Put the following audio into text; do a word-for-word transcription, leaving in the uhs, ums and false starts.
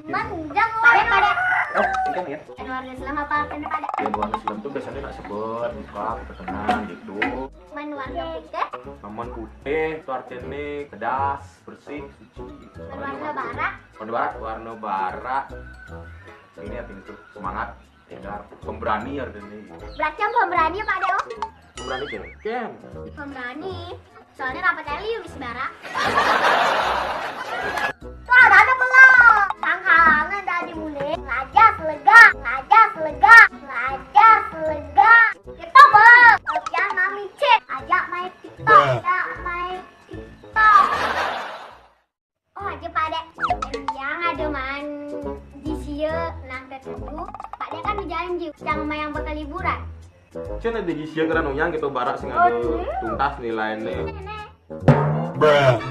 Man, jang Pade, Pade. Oh, ini ya. Warna Islam apa artinya, Pade? Ya, warna Islam tuh biasanya nak sebut, buka, perkenan gitu. Man, warna putih. Namun putih itu artinya kedas, bersih, suci. Man, warna bara. Warna bara, warna bara. Ini artinya tuh semangat, tegar, pemberani artinya. Berarti yang pemberani, Pade, oh. Pemberani cewek. Ken. Pemberani. Soalnya rapat Eli bisa bara. Tuh, ada, ada belum? Tangkalangan tadi mulai. Raja selega, raja selega, raja selega. Kita bang. Kerja mami cek. Ajak main TikTok, ajak main TikTok. Oh, aja, Pade. Yang ada man di sia nang ketujuh. Pade kan janji, yang main yang bakal liburan. Cen ada di sia karena nonyang gitu, bara sing ada tuntas nilainya. Nenek. Bruh.